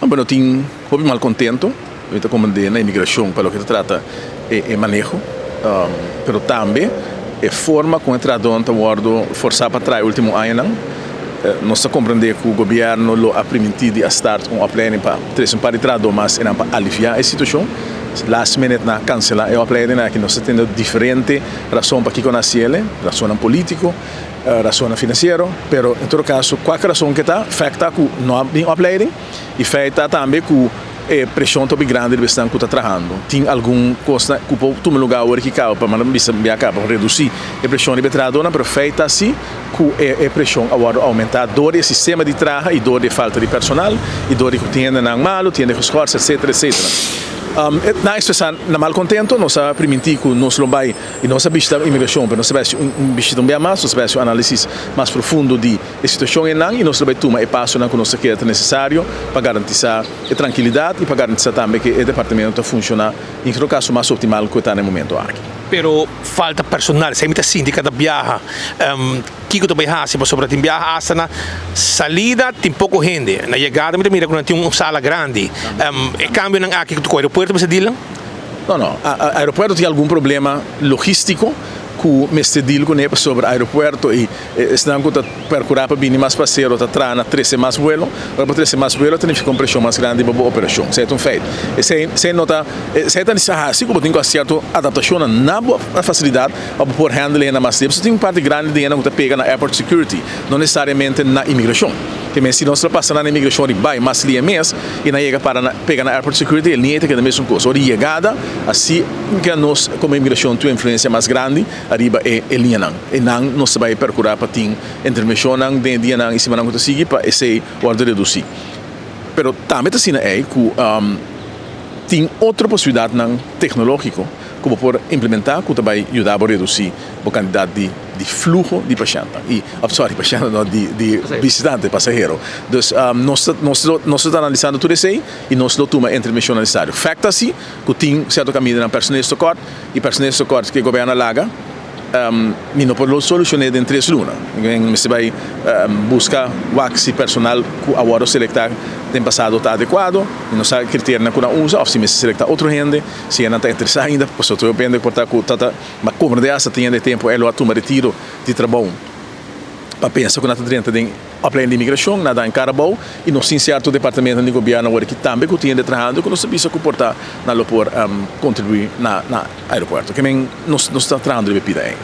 Bueno, tin hopi malcontento, mi ta comprende na inmigracion pa loke ta trata e maneho, pero tambe e forma con e trahadornan ta wordo forsa pa traha e ultimo añanan. Nos ta comprende cu gobierno lo a priminti di a start un opleiding pa trece un par di trahador mas enan pa alivia e situacion. Last minute nan a cancela e opleiding aki. Nos ta tende diferente rason pakico nan a haciele, rasonnan politico, Rasonnan finansiero, pero en todo kaso kualke rason ke ta, fèkt ta ku no a bin opleiding i fèit ta tambe ku e preshon ta hopi grandi riba esnan ku ta trahando. Tin algun kosnan ku por tuma lugá awor ki kaba pa manda bisa bia kaba pa redusí e preshon riba e trahadónan, pero fèit ta si ku e preshon a wòrdu oumentá dor di e sistema di traha i dor di e falta di personal i dor di ku tin hendenan malu, tin hende geskòrs etsetera etsetera. Nan a ekspresá nan malkontento, nos a primintí ku nos lo bai. I nos a bishita imigrashon, pero nos ta bai hasi un bishita un bia mas, nos ta bai hasi un análisis mas profundo di e situashon einan i nos ta bai tuma e pasonan ku nos ta kere ta nesesario pa garantisá e trankilidat i pa garantisá tambe ku e departamento ta funshoná en todo kaso mas optimal ku e ta na e momento aki. Pero falta personal, esei mi ta sinti kada biaha. Kiko ta bai hasi? Pasobra tin biaha asta na salida tin poko hende, na yegada mi ta mira ku nan tin un sala grandi. E kambionan aki ku aeropuerto mester deal? No, no. Aeropuerto tin algun problema logístiko ku mester deal kuné pasobra aeropuerto i esnan ku ta perkurá pa bini mas pasero ta traha na trese mas vuelo. Ora bo trese mas vuelo ta nifiká un preshon mas grandi riba bo operashon. Esei ta un feit. Esei esei no ta esei ta hasi ku bo tin ku hasi sierto adaptashonnan na bo fasilidat pa bo por handle hende mas liber. Pasobra tin un parti grandi di hende ku ta pega na airport security, no nesesariamente na imigrashon. Te men si nos lo pasa nan na imigrashon riba bai mas lia mes i nan yega para na pega na airport security e liña ei ta keda mesun kos. Ora di yegada asi ke nos komo imigrashon tin un influensia mas grandi ariba e e liñanan. E nan nos ta bai perkura pa tin intervenshonnan den e dianan i simannan ku ta sigui pa esei wòrdu redusí. Pero tambe ta asina ei ku tin otro posibilidatnan teknológiko ku bo por implementá ku ta bai yuda bo redusí bo kantidat di di fluho di pashèntnan i òf sòri pashèntnan no di di bisitante pasahero. Dus nos ta nos lo nos ta analisando tur esei i nos lo tuma e intervenshonnan nesesario. Fèkt ta si ku tin sierto kamindanan personel tekòrt i personel tekòrt ku e gobièrnu a laga mi no por lo solushoné den tres luna. Mi mester bai buska wak si personal ku a wòrdu selektá den pasado ta adekuado, mi no sa e kriterionan ku nan usa òf si mester selektá otro hende. Si e nan ta interesá ainda, pasobra tur hende por ta ku ta ta komprendé asta tin hende tempu e lo a tuma retiro di trabou pa pensa ku nan ta drenta den opleiding di imigrashon, nan a da en kara abou i nos tin sierto departamentonan di gobièrnu awor aki tambe ku tin hende trahando ku nos ta bisa ku por ta nan lo por kontribuí na na aeropuerto. Ke men nos nos ta trahando riba e pida ei.